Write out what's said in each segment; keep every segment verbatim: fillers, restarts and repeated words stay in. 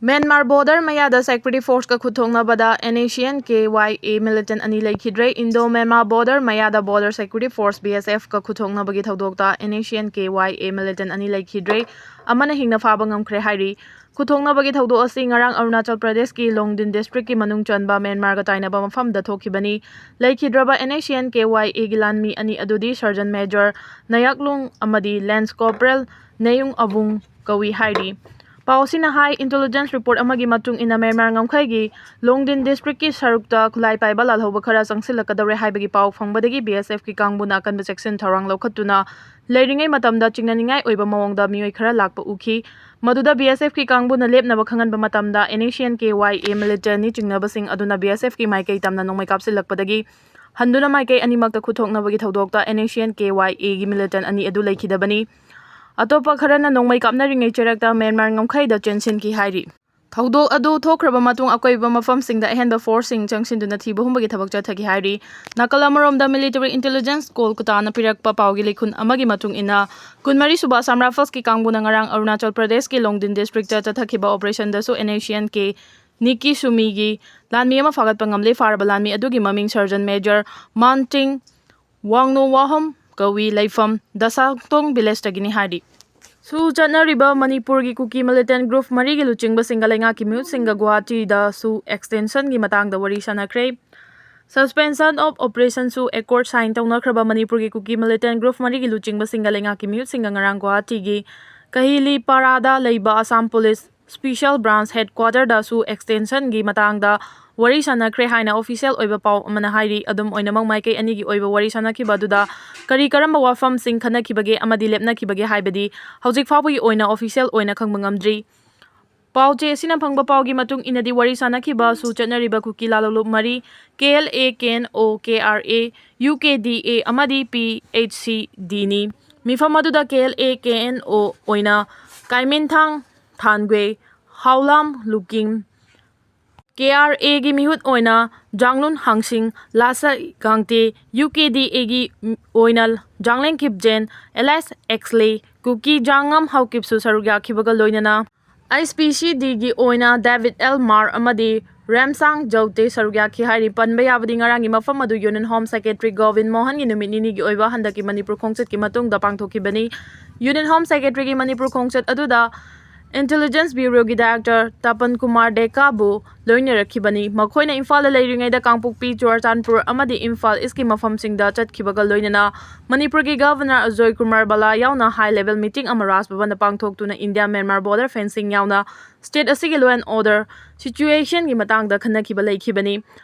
Myanmar border ꯃꯌꯥꯗ security ꯐꯣꯔꯁꯀ ꯈꯨꯠꯊꯣꯛꯅꯕꯗ NSCN-K Y A ꯃꯤꯂꯤꯇꯦꯟ ꯑꯅꯤ ꯂꯩꯈꯤꯗ꯭ꯔꯦ꯫ ꯏꯟꯗꯣ ꯃ꯭ꯌꯥꯟꯃꯥꯔ ꯕꯣꯔꯗꯔ ꯃꯌꯥꯗ ꯕꯣꯔꯗꯔ ꯁꯦꯀ꯭ꯌꯨꯔꯤꯇꯤ ꯐꯣꯔꯁ, BSF-ꯀ ꯈꯨꯠꯊꯣꯛꯅꯕꯒꯤ ꯊꯧꯗꯣꯛꯇ NSCN-K Y A ꯃꯤꯂꯤꯇꯦꯟ ꯑꯅꯤ ꯂꯩꯈꯤꯗ꯭ꯔꯦ, ꯑꯃꯅ ꯍꯤꯡꯅ ꯐꯥꯕ ꯉꯝꯈ꯭ꯔꯦ ꯍꯥꯏꯔꯤ꯫ ꯈꯨꯠꯊꯣꯛꯅꯕꯒꯤ ꯊꯧꯗꯣꯛ ꯑꯁꯤ ꯉꯔꯥꯡ ꯑꯔꯨꯅꯥꯆꯜ ꯄ꯭ꯔꯗꯦꯁꯀꯤ ꯂꯣꯡꯗꯤꯟ ꯗꯤꯁꯇ꯭ꯔꯤꯛꯀꯤ ꯃꯅꯨꯡ ꯆꯟꯕ ꯃ꯭ꯌꯥꯟꯃꯥꯔꯒ ꯇꯥꯏꯅꯕ ꯃꯐꯝꯗ ꯊꯣꯛꯈꯤꯕꯅꯤ꯫ ꯂꯩꯈꯤꯗ꯭ꯔꯕ NSCN-K Y A-ꯒꯤ ꯂꯥꯟꯃꯤ ꯑꯅꯤ ꯑꯗꯨꯗꯤ ꯁꯔꯖꯟ ꯃꯦꯖꯔ ꯅꯌꯥꯛꯂꯨꯡ ꯑꯃꯗꯤ ꯂꯦꯟꯁ ꯀꯣꯔꯄꯣꯔꯦꯜ ꯅꯌꯨꯡ ꯑꯕꯨꯡ ꯀꯧꯏ ꯍꯥꯏꯔꯤ꯫ ꯄꯥꯎ ꯑꯁꯤꯅ ꯍꯥꯏ, ꯏꯟꯇꯦꯂꯤꯖꯦꯟꯁ ꯔꯤꯄꯣꯔꯠ ꯑꯃꯒꯤ ꯃꯇꯨꯡ ꯏꯟꯅ, ꯃ꯭ꯌꯥꯟꯃꯥꯔ ꯉꯝꯈꯩꯒꯤ ꯂꯣꯡꯗꯤꯟ ꯗꯤꯁꯇ꯭ꯔꯤꯛꯀꯤ ꯁꯔꯨꯛꯇ ꯈꯨꯠꯂꯥꯏ ꯄꯥꯏꯕ ꯂꯥꯜꯍꯧꯕ ꯈꯔ ꯆꯪꯁꯤꯜꯂꯛꯀꯗꯧꯔꯦ ꯍꯥꯏꯕꯒꯤ ꯄꯥꯎ ꯐꯪꯕꯗꯒꯤ BSF-ꯀꯤ ꯀꯥꯡꯕꯨꯅ ꯑꯀꯟꯕ ꯆꯦꯛꯁꯤꯟ ꯊꯧꯔꯥꯡ ꯂꯧꯈꯠꯇꯨꯅ ꯂꯩꯔꯤꯉꯩ ꯃꯇꯝꯗ ꯆꯤꯡꯅꯅꯤꯡꯉꯥꯏ ꯑꯣꯏꯕ ꯃꯑꯣꯡꯗ ꯃꯤꯑꯣꯏ ꯈꯔ ꯂꯥꯛꯄ ꯎꯈꯤ꯫ ꯃꯗꯨꯗ BSF-ꯀꯤ ꯀꯥꯡꯕꯨꯅ ꯂꯦꯞꯅꯕ ꯈꯪꯍꯟꯕ ꯃꯇꯝꯗ, NSCN-K Y A ꯃꯤꯂꯤꯇꯦꯟꯅꯤ ꯆꯤꯡꯅꯕꯁꯤꯡ ꯑꯗꯨꯅ BSF-ꯀꯤ ꯃꯥꯏꯀꯩ ꯇꯝꯅ ꯅꯣꯡꯃꯩ ꯀꯥꯞꯁꯤꯜꯂꯛꯄꯗꯒꯤ ꯍꯟꯗꯨꯅ ꯃꯥꯏꯀꯩ ꯑꯅꯤꯃꯛꯇ ꯈꯨꯠꯊꯣꯛꯅꯕꯒꯤ ꯊꯧꯗꯣꯛꯇ NSCN-K Y A-ꯒꯤ ꯃꯤꯂꯤꯇꯦꯟ ꯑꯅꯤ ꯑꯗꯨ ꯂꯩꯈꯤꯗꯕꯅꯤ꯫ ꯑꯇꯣꯞꯄ ꯈꯔꯅ ꯅꯣꯡꯃꯩ ꯀꯥꯞꯅꯔꯤꯉꯩ ꯆꯩꯔꯛꯇ ꯃ꯭ꯌꯥꯟꯃꯥꯔ ꯉꯝꯈꯩꯗ ꯆꯦꯟꯁꯤꯟꯈꯤ ꯍꯥꯏꯔꯤ꯫ ꯊꯧꯗꯣꯛ ꯑꯗꯨ ꯊꯣꯛꯈ꯭ꯔꯕ ꯃꯇꯨꯡ ꯑꯀꯣꯏꯕ ꯃꯐꯝꯁꯤꯡꯗ ꯑꯍꯦꯟꯕ ꯐꯣꯔꯁꯁꯤꯡ ꯆꯪꯁꯤꯟꯗꯨꯅ ꯊꯤꯕ ꯍꯨꯝꯕꯒꯤ ꯊꯕꯛ ꯆꯠꯊꯈꯤ ꯍꯥꯏꯔꯤ꯫ ꯅꯥꯀꯜ ꯑꯃꯔꯣꯝꯗ, ꯃꯤꯂꯤꯇꯔꯤ ꯏꯟꯇꯦꯂꯤꯖꯦꯟꯁ ꯀꯣꯜꯀꯇꯥꯅ ꯄꯤꯔꯛꯄ ꯄꯥꯎꯒꯤ ꯂꯤꯈꯨꯟ ꯑꯃꯒꯤ ꯃꯇꯨꯡ ꯏꯟꯅ, ꯀꯨꯟꯃꯔꯤ ꯁꯨꯕ ꯑꯁꯥꯝ ꯔꯥꯏꯐꯜꯁꯀꯤ ꯀꯥꯡꯕꯨꯅ ꯉꯔꯥꯡ ꯑꯔꯨꯅꯥꯆꯜ ꯄ꯭ꯔꯗꯦꯁꯀꯤ ꯂꯣꯡꯗꯤꯟ ꯗꯤꯁꯇ꯭ꯔꯤꯛꯇ ꯆꯠꯊꯈꯤꯕ ꯑꯣꯄꯔꯦꯁꯟꯗꯁꯨ NSCN-K ꯅꯤꯀꯤ ꯁꯨꯃꯤꯒꯤ ꯂꯥꯟꯃꯤ ꯑꯃ ꯐꯥꯒꯠꯄ ꯉꯝꯂꯦ꯫ ꯐꯥꯔꯕ ꯂꯥꯟꯃꯤ ꯑꯗꯨꯒꯤ ꯃꯃꯤꯡ ꯁꯔꯖꯟ ꯃꯦꯖꯔ ꯃꯥꯟꯇꯤꯡ ꯋꯥꯡꯅꯣ ꯋꯥꯍꯝ ꯀꯧꯏ, ꯂꯩꯐꯝ ꯗꯁꯥꯡꯇꯣꯡ ꯚꯤꯂꯦꯖꯇꯒꯤꯅꯤ ꯍꯥꯏꯔꯤ꯫ ꯁꯨ ꯆꯠꯅꯔꯤꯕ ꯃꯅꯤꯄꯨꯔꯒꯤ ꯀꯨꯀꯤ ꯃꯤꯂꯤꯇꯦꯟ ꯒ꯭ꯔꯨꯞ ꯃꯔꯤꯒꯤ ꯂꯨꯆꯤꯡꯕꯁꯤꯡꯒ ꯂꯩꯉꯥꯛꯀꯤ ꯃꯤꯍꯨꯠꯁꯤꯡꯒ ꯒꯨꯋꯥꯍꯥꯇꯤꯗꯁꯨ extension-ꯒꯤ ꯃꯇꯥꯡꯗ ꯋꯥꯔꯤ ꯁꯥꯟꯅꯈ꯭ꯔꯦ꯫ Suspension of Operation-ꯁꯨ accord sign ꯇꯧꯅꯈ꯭ꯔꯕ ꯃꯅꯤꯄꯨꯔꯒꯤ ꯀꯨꯀꯤ ꯃꯤꯂꯤꯇꯦꯟ ꯒ꯭ꯔꯨꯞ ꯃꯔꯤꯒꯤ ꯂꯨꯆꯤꯡꯕꯁꯤꯡꯒ ꯂꯩꯉꯥꯛꯀꯤ ꯃꯤꯍꯨꯠꯁꯤꯡꯒ ꯉꯔꯥꯡ ꯒꯨꯋꯥꯍꯥꯇꯤꯒꯤ ꯀꯍꯤꯂꯤꯄꯥꯔꯥꯗ ꯂꯩꯕ ꯑꯁꯥꯝ ꯄꯨꯂꯤꯁ ꯁ꯭ꯄꯤꯁꯦꯜ ꯕ꯭ꯔꯥꯟꯁ ꯍꯦꯗꯀ꯭ꯋꯥꯇꯔꯗꯁꯨ extension-ꯒꯤ ꯃꯇꯥꯡꯗ ꯋꯥꯔꯤ ꯁꯥꯟꯅꯈ꯭ꯔꯦ ꯍꯥꯏꯅ ꯑꯣꯐꯤꯁꯤꯌꯦꯜ ꯑꯣꯏꯕ ꯄꯥꯎ ꯑꯃꯅ ꯍꯥꯏꯔꯤ꯫ ꯑꯗꯨꯝ ꯑꯣꯏꯅꯃꯛ, ꯃꯥꯏꯀꯩ ꯑꯅꯤꯒꯤ ꯑꯣꯏꯕ ꯋꯥꯔꯤ ꯁꯥꯟꯅꯈꯤꯕ ꯑꯗꯨꯗ ꯀꯔꯤ ꯀꯔꯝꯕ ꯋꯥꯐꯝꯁꯤꯡ ꯈꯟꯅꯈꯤꯕꯒꯦ ꯑꯃꯗꯤ ꯂꯦꯞꯅꯈꯤꯕꯒꯦ ꯍꯥꯏꯕꯗꯤ ꯍꯧꯖꯤꯛ ꯐꯥꯎꯕꯒꯤ ꯑꯣꯏꯅ ꯑꯣꯐꯤꯁꯤꯌꯦꯜ ꯑꯣꯏꯅ ꯈꯪꯕ ꯉꯝꯗ꯭ꯔꯤ꯫ ꯄꯥꯎꯆꯦ ꯑꯁꯤꯅ ꯐꯪꯕ ꯄꯥꯎꯒꯤ ꯃꯇꯨꯡ ꯏꯟꯅꯗꯤ, ꯋꯥꯔꯤ ꯁꯥꯟꯅꯈꯤꯕ ꯁꯨ ꯆꯠꯅꯔꯤꯕ ꯀꯨꯀꯤ ꯂꯥꯂꯣꯡꯂꯨꯞ ꯃꯔꯤ, K L A, K N O, K R A, U K D A ꯑꯃꯗꯤ P H C D-ꯅꯤ꯫ ꯃꯤꯐꯝ ꯑꯗꯨꯗ K L A K N O ꯑꯣꯏꯅ ꯀꯥꯏꯃꯦꯟꯊꯥꯡ ꯊꯥꯟꯒ꯭ꯋꯦ, ꯍꯥꯎꯂꯥꯝ ꯂꯨꯀꯤꯡ, K R A-ꯒꯤ ꯃꯤꯍꯨꯠ ꯑꯣꯏꯅ ꯖꯥꯡꯂꯨꯟ ꯍꯥꯡꯁꯤꯡ, ꯂꯥꯁꯥꯏ ꯒꯥꯡꯇꯦ, U K D A-ꯒꯤ ꯑꯣꯏꯅ ꯖꯥꯡꯂꯦꯡ ꯈꯤꯞꯖꯦꯟ, ꯑꯦꯂꯥꯏꯁ ꯑꯦꯛꯁꯂꯦ, ꯀꯨꯀꯤ ꯖꯥꯡꯉꯝ ꯍꯥꯎꯀꯤꯞꯁꯨ ꯁꯔꯨꯛ ꯌꯥꯈꯤꯕꯒ ꯂꯣꯏꯅꯅ ꯑꯦꯁ ꯄꯤ ꯁꯤ ꯗꯤꯒꯤ ꯑꯣꯏꯅ ꯗꯦꯕꯤꯗ ꯑꯦꯜ ꯃꯥꯔ ꯑꯃꯗꯤ ꯔꯦꯝꯁꯥꯡ ꯖꯧꯇꯦ ꯁꯔꯨꯛ ꯌꯥꯈꯤ ꯍꯥꯏꯔꯤ꯫ ꯄꯟꯕ ꯌꯥꯕꯗꯤ ꯉꯔꯥꯡꯒꯤ ꯃꯐꯝ ꯑꯗꯨ ꯌꯨꯅꯤꯌꯟ ꯍꯣꯝ ꯁꯦꯀ꯭ꯔꯦꯇꯔꯤ ꯒꯣꯕꯤꯟ ꯃꯣꯍꯟꯒꯤ ꯅꯨꯃꯤꯠ ꯅꯤꯅꯤꯒꯤ ꯑꯣꯏꯕ ꯍꯟꯗꯛꯀꯤ ꯃꯅꯤꯄꯨꯔ ꯈꯣꯡꯆꯠꯀꯤ ꯃꯇꯨꯡꯗ ꯄꯥꯡꯊꯣꯛꯈꯤꯕꯅꯤ꯫ ꯌꯨꯅꯤꯌꯟ ꯍꯣꯝ ꯁꯦꯀ꯭ꯔꯦꯇꯔꯤꯒꯤ ꯃꯅꯤꯄꯨꯔ ꯈꯣꯡꯆꯠ ꯑꯗꯨꯗ ꯏꯟꯇꯦꯂꯤꯖꯦꯟꯁ ꯕ꯭ꯌꯨꯔꯣꯒꯤ ꯗꯥꯏꯔꯦꯛꯇꯔ ꯇꯄꯟ ꯀꯨꯃꯥꯔ ꯗꯦꯀꯥꯕꯨ ꯂꯣꯏꯅꯔꯛꯈꯤꯕꯅꯤ꯫ ꯃꯈꯣꯏꯅ ꯏꯝꯐꯥꯜꯗ ꯂꯩꯔꯤꯉꯩꯗ ꯀꯥꯡꯄꯣꯛꯄꯤ, ꯆꯨꯔꯆꯥꯟꯄꯨꯔ ꯑꯃꯗꯤ ꯏꯝꯐꯥꯜ ꯏꯁꯀꯤ ꯃꯐꯝꯁꯤꯡꯗ ꯆꯠꯈꯤꯕꯒ ꯂꯣꯏꯅꯅ ꯃꯅꯤꯄꯨꯔꯒꯤ ꯒꯕꯔꯅꯔ ꯑꯖꯣꯏ ꯀꯨꯃꯥꯔ ꯕꯂꯥ ꯌꯥꯎꯅ ꯍꯥꯏ ꯂꯦꯚꯦꯜ ꯃꯤꯇꯤꯡ ꯑꯃ ꯔꯥꯖ ꯚꯕꯟꯗ ꯄꯥꯡꯊꯣꯛꯇꯨꯅ ꯏꯟꯗꯤꯌꯥ ꯃ꯭ꯌꯥꯟꯃꯥꯔ ꯕꯣꯔꯗꯔ ꯐꯦꯟꯁꯤꯡ ꯌꯥꯎꯅ ꯁ꯭ꯇꯦꯠ ꯑꯁꯤꯒꯤ law and order situationꯒꯤ ꯃꯇꯥꯡꯗ ꯈꯟꯅꯈꯤꯕ ꯂꯩꯈꯤꯕꯅꯤ꯫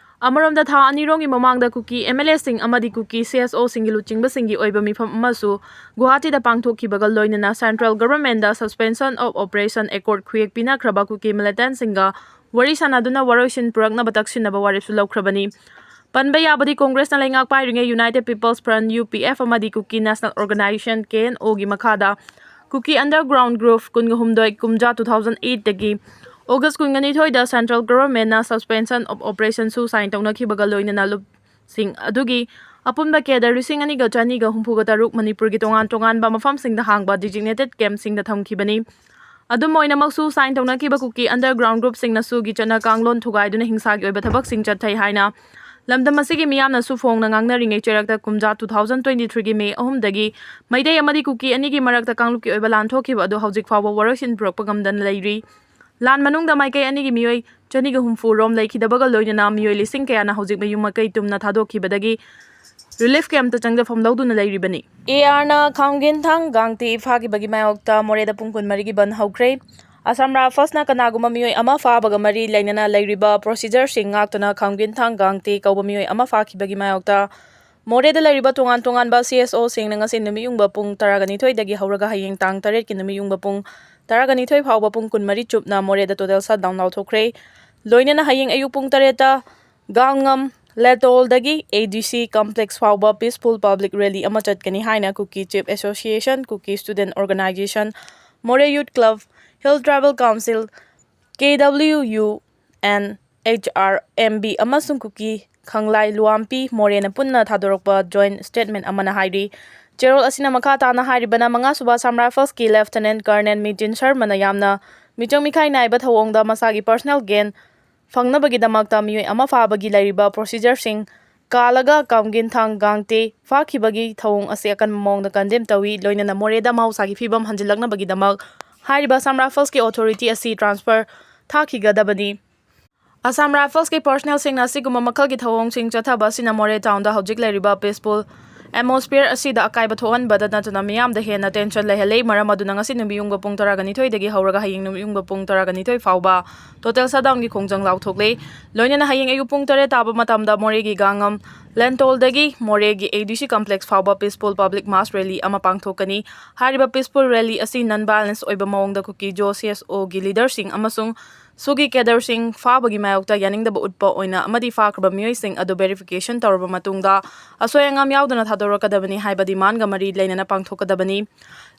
ꯑꯃꯔꯣꯝꯗ, ꯊꯥ ꯑꯅꯤꯔꯣꯝꯒꯤ ꯃꯃꯥꯡꯗ ꯀꯨꯀꯤ ꯑꯦꯝ ꯑꯦꯜ ꯑꯦꯁꯤꯡ ꯑꯃꯗꯤ ꯀꯨꯀꯤ ꯁꯤ ꯑꯦꯁ ꯑꯣꯁꯤꯡꯒꯤ ꯂꯨꯆꯤꯡꯕꯁꯤꯡꯒꯤ ꯑꯣꯏꯕ ꯃꯤꯐꯝ ꯑꯃꯁꯨ ꯒꯨꯋꯥꯍꯥꯇꯤꯗ ꯄꯥꯡꯊꯣꯛꯈꯤꯕꯒ ꯂꯣꯏꯅꯅ central governmentꯗ suspension of operation accord ꯈꯨꯌꯦꯛ ꯄꯤꯅꯈ꯭ꯔꯕ ꯀꯨꯀꯤ militantꯁꯤꯡꯒ ꯋꯥꯔꯤ ꯁꯥꯟꯅꯗꯨꯅ ꯋꯥꯔꯣꯏꯁꯤꯟ ꯄꯨꯔꯛꯅꯕ ꯇꯛꯁꯤꯟꯅꯕ ꯋꯥꯔꯦꯞꯁꯨ ꯂꯧꯈ꯭ꯔꯕꯅꯤ꯫ ꯄꯟꯕ ꯌꯥꯕꯗꯤ, ꯀꯣꯡꯒ꯭ꯔꯦꯁꯅ ꯂꯩꯉꯥꯛ ꯄꯥꯏꯔꯤꯉꯩ United People's Front, U P F, ꯑꯃꯗꯤ Kuki National Organisation, K N ꯑꯣꯒꯤ ꯃꯈꯥꯗ ꯀꯨꯀꯤ underground group ꯀꯨꯟꯒ ꯍꯨꯝꯗꯣꯏ, ꯀꯨꯝꯖꯥ, two thousand eightꯇꯒꯤ August ꯀꯨꯟꯒ ꯅꯤꯊꯣꯏꯗ central governmentꯅ suspension of operationꯁꯨ sign ꯇꯧꯅꯈꯤꯕꯒ ꯂꯣꯏꯅꯅ ꯂꯨꯞꯁꯤꯡ ꯑꯗꯨꯒꯤ ꯑꯄꯨꯟꯕ cadre ꯂꯤꯁꯤꯡ ꯑꯅꯤꯒ ꯆꯅꯤꯒ ꯍꯨꯝꯐꯨꯒ ꯇꯔꯨꯛ ꯃꯅꯤꯄꯨꯔꯒꯤ ꯇꯣꯉꯥꯟ ꯇꯣꯉꯥꯟꯕ ꯃꯐꯝꯁꯤꯡꯗ ꯍꯥꯡꯕ designated campꯁꯤꯡꯗ ꯊꯝꯈꯤꯕꯅꯤ꯫ ꯑꯗꯨꯝ ꯑꯣꯏꯅꯃꯛꯁꯨ, sign ꯇꯧꯅꯈꯤꯕ ꯀꯨꯀꯤ underground groupꯁꯤꯡꯅꯁꯨ ꯆꯠꯅ ꯀꯥꯡꯂꯣꯟ ꯊꯨꯒꯥꯏꯗꯨꯅ ꯍꯤꯡꯁꯥꯒꯤ ꯑꯣꯏꯕ ꯊꯕꯛꯁꯤꯡ ꯆꯠꯊꯩ ꯍꯥꯏꯅ ꯂꯝꯗꯝ ꯑꯁꯤꯒꯤ ꯃꯤꯌꯥꯝꯅꯁꯨ ꯐꯣꯡꯅ ꯉꯥꯡꯅꯔꯤꯉꯩ ꯆꯩꯔꯛꯇ ꯀꯨꯝꯖꯥ, two thousand twenty threeꯒꯤ May ꯑꯍꯨꯝꯗꯒꯤ ꯃꯩꯇꯩ ꯑꯃꯗꯤ ꯀꯨꯀꯤ ꯑꯅꯤꯒꯤ ꯃꯔꯛꯇ ꯀꯥꯡꯂꯨꯞꯀꯤ ꯑꯣꯏꯕ ꯂꯥꯟ ꯊꯣꯛꯈꯤꯕ ꯑꯗꯨ ꯍꯧꯖꯤꯛ ꯐꯥꯎꯕ ꯋꯥꯔꯣꯏꯁꯤꯟ ꯄꯨꯔꯛꯄ ꯉꯝꯗꯅ ꯂꯩꯔꯤ꯫ ꯂꯥꯟ ꯃꯅꯨꯡꯗ ꯃꯥꯏꯀꯩ ꯑꯅꯤꯒꯤ ꯃꯤꯑꯣꯏ ꯆꯅꯤꯒ ꯍꯨꯝꯐꯨ ꯔꯣꯝ ꯂꯩꯈꯤꯗꯕꯒ ꯂꯣꯏꯅꯅ ꯃꯤꯑꯣꯏ ꯂꯤꯁꯤꯡ ꯀꯌꯥꯅ ꯍꯧꯖꯤꯛ ꯃꯌꯨꯝ ꯃꯀꯩ ꯇꯨꯝꯅ ꯊꯥꯗꯣꯛꯈꯤꯕꯗꯒꯤ relief campꯇ ꯆꯪꯖꯐꯝ ꯂꯧꯗꯨꯅ ꯂꯩꯔꯤꯕꯅꯤ꯫ ꯑꯦ ꯑꯥꯔꯅ ꯈꯥꯝꯒꯤꯟꯊꯥꯡ ꯒꯥꯡꯇꯤ ꯐꯥꯈꯤꯕꯒꯤ ꯃꯥꯌꯣꯛꯇ ꯃꯣꯔꯦꯗ ꯄꯨꯡ ꯀꯨꯟꯃꯔꯤꯒꯤ ꯕꯟ ꯍꯧꯈ꯭ꯔꯦ꯫ ꯑꯁꯥꯝ ꯔꯥꯏꯐꯜꯁꯅ ꯀꯅꯥꯒꯨꯝꯕ ꯃꯤꯑꯣꯏ ꯑꯃ ꯐꯥꯕꯒ ꯃꯔꯤ ꯂꯩꯅꯅ ꯂꯩꯔꯤꯕ procedureꯁꯤꯡ ꯉꯥꯛꯇꯨꯅ ꯈꯥꯝꯒꯤꯟꯊꯥꯡ ꯒꯥꯡꯇꯤ ꯀꯧꯕ ꯃꯤꯑꯣꯏ ꯑꯃ ꯐꯥꯈꯤꯕꯒꯤ ꯃꯥꯌꯣꯛꯇ ꯃꯣꯔꯦꯗ ꯂꯩꯔꯤꯕ ꯇꯣꯉꯥꯟ ꯇꯣꯉꯥꯟꯕ ꯁꯤ ꯑꯦꯁ ꯑꯣꯁꯤꯡꯅ ꯉꯁꯤ ꯅꯨꯃꯤꯠꯌꯨꯡꯕ ꯄꯨꯡ ꯇꯔꯥꯒ ꯅꯤꯊꯣꯏꯗꯒꯤ ꯍꯧꯔꯒ ꯍꯌꯦꯡ ꯇꯥꯡ ꯇꯔꯦꯠꯀꯤ ꯅꯨꯃꯤꯠꯌꯨꯡꯕ ꯄꯨꯡ ꯇꯔꯥꯒ ꯅꯤꯊꯣꯏ ꯐꯥꯎꯕ ꯄꯨꯡ ꯀꯨꯟꯃꯔꯤ ꯆꯨꯞꯅ ꯃꯣꯔꯦꯗ total shutdown ꯂꯥꯎꯊꯣꯛꯈ꯭ꯔꯦ꯫ ꯂꯣꯏꯅꯅ ꯍꯌꯦꯡ ꯑꯌꯨꯛ ꯄꯨꯡ ꯇꯔꯦꯠꯇ ꯒꯥꯡꯉꯝ ꯂꯦꯇꯣꯜꯗꯒꯤ ꯑꯦ ꯗꯤ ꯁꯤ complex ꯐꯥꯎꯕ peaceful public rally ꯑꯃ ꯆꯠꯀꯅꯤ ꯍꯥꯏꯅ Kuki Chief Association, Kuki Student Organisation, Moreh Youth Club, Hill Tribal Council, K W U N H R M B ꯑꯃꯁꯨꯡ ꯀꯨꯀꯤ ꯈꯪꯂꯥꯏ ꯂꯨꯋꯥꯝꯄꯤ ꯃꯣꯔꯦꯅ ꯄꯨꯟꯅ ꯊꯥꯗꯣꯔꯛꯄ joint statement ꯑꯃꯅ ꯍꯥꯏꯔꯤ꯫ ꯆꯦꯔꯣꯜ ꯑꯁꯤꯅ ꯃꯈꯥ ꯇꯥꯅ ꯍꯥꯏꯔꯤꯕꯅ, ꯃꯉꯥ ꯁꯨꯕ ꯑꯁꯥꯝ ꯔꯥꯏꯐꯜꯁꯀꯤ Lieutenant Colonel ꯃꯤꯇꯤꯟ ꯁꯔꯃꯅ ꯌꯥꯝꯅ ꯃꯤꯆꯪ ꯃꯤꯈꯥꯏ ꯅꯥꯏꯕ ꯊꯧꯑꯣꯡꯗ ꯃꯁꯥꯒꯤ personal gain ꯐꯪꯅꯕꯒꯤꯗꯃꯛꯇ ꯃꯤꯑꯣꯏ ꯑꯃ ꯐꯥꯕꯒꯤ ꯂꯩꯔꯤꯕ procedureꯁꯤꯡ ꯀꯥꯜꯂꯒ ꯀꯥꯝꯒꯤꯟ ꯊꯥꯡ ꯒꯥꯡꯇꯦ ꯐꯥꯈꯤꯕꯒꯤ ꯊꯧꯑꯣꯡ ꯑꯁꯤ ꯑꯀꯟꯕ ꯃꯑꯣꯡꯗ condemn ꯇꯧꯏ꯫ ꯂꯣꯏꯅꯅ ꯃꯣꯔꯦꯗ ꯃꯍꯧꯁꯥꯒꯤ ꯐꯤꯕꯝ ꯍꯟꯖꯤꯜꯂꯛꯅꯕꯒꯤꯗꯃꯛ ꯍꯥꯏꯔꯤꯕ Assam Riflesꯀꯤ authority ꯑꯁꯤ transfer ꯊꯥꯈꯤꯒꯗꯕꯅꯤ꯫ Assam Riflesꯀꯤ personnelꯁꯤꯡꯅ ꯑꯁꯤꯒꯨꯝꯕ ꯃꯈꯜꯒꯤ ꯊꯧꯑꯣꯡꯁꯤꯡ ꯆꯠꯊꯕ ꯑꯁꯤꯅ ꯃꯣꯔꯦ townꯗ ꯍꯧꯖꯤꯛ ꯂꯩꯔꯤꯕ peaceful atmosphere ꯑꯁꯤꯗ ꯑꯀꯥꯏꯕ ꯊꯣꯛꯍꯟꯕꯗ ꯅꯠꯇꯅ ꯃꯤꯌꯥꯝꯗ ꯍꯦꯟꯅ tension ꯂꯩꯍꯜꯂꯦ꯫ ꯃꯔꯝ ꯑꯗꯨꯅ ꯉꯁꯤ ꯅꯨꯃꯤꯠꯌꯨꯡꯕ ꯄꯨꯡ ꯇꯔꯥꯒ ꯅꯤꯊꯣꯏꯗꯒꯤ ꯍꯧꯔꯒ ꯍꯌꯦꯡ ꯅꯨꯃꯤꯠꯌꯨꯡꯕ ꯄꯨꯡ ꯇꯔꯥꯒ ꯅꯤꯊꯣꯏ ꯐꯥꯎꯕ total shutdownꯒꯤ ꯈꯣꯡꯖꯪ ꯂꯥꯎꯊꯣꯛꯂꯦ꯫ ꯂꯣꯏꯅꯅ ꯍꯌꯦꯡ ꯑꯌꯨꯛ ꯄꯨꯡ ꯇꯔꯦꯠ ꯇꯥꯕ ꯃꯇꯝꯗ ꯃꯣꯔꯦꯒꯤ ꯒꯥꯡꯉꯝ ꯂꯦꯟꯇꯣꯜꯗꯒꯤ ꯃꯣꯔꯦꯒꯤ ADC complex ꯐꯥꯎꯕ peaceful public mass rally ꯑꯃ ꯄꯥꯡꯊꯣꯛꯀꯅꯤ꯫ ꯍꯥꯏꯔꯤꯕ peaceful rally ꯑꯁꯤ non violence ꯑꯣꯏꯕ ꯃꯑꯣꯡꯗ ꯀꯨꯀꯤ ꯖꯣ CSOꯒꯤ leaderꯁꯤꯡ ꯑꯃꯁꯨꯡ SoO ꯒꯤ cadreꯁꯤꯡ ꯐꯥꯕꯒꯤ ꯃꯥꯌꯣꯛꯇ ꯌꯥꯅꯤꯡꯗꯕ ꯎꯠꯄ ꯑꯣꯏꯅ ꯑꯃꯗꯤ ꯐꯥꯈ꯭ꯔꯕ ꯃꯤꯑꯣꯏꯁꯤꯡ ꯑꯗꯨ verification ꯇꯧꯔꯕ ꯃꯇꯨꯡꯗ ꯑꯁꯣꯏ ꯑꯉꯥꯝ ꯌꯥꯎꯗꯅ ꯊꯥꯗꯣꯔꯛꯀꯗꯕꯅꯤ ꯍꯥꯏꯕ demandꯒ ꯃꯔꯤ ꯂꯩꯅꯅ ꯄꯥꯡꯊꯣꯛꯀꯗꯕꯅꯤ꯫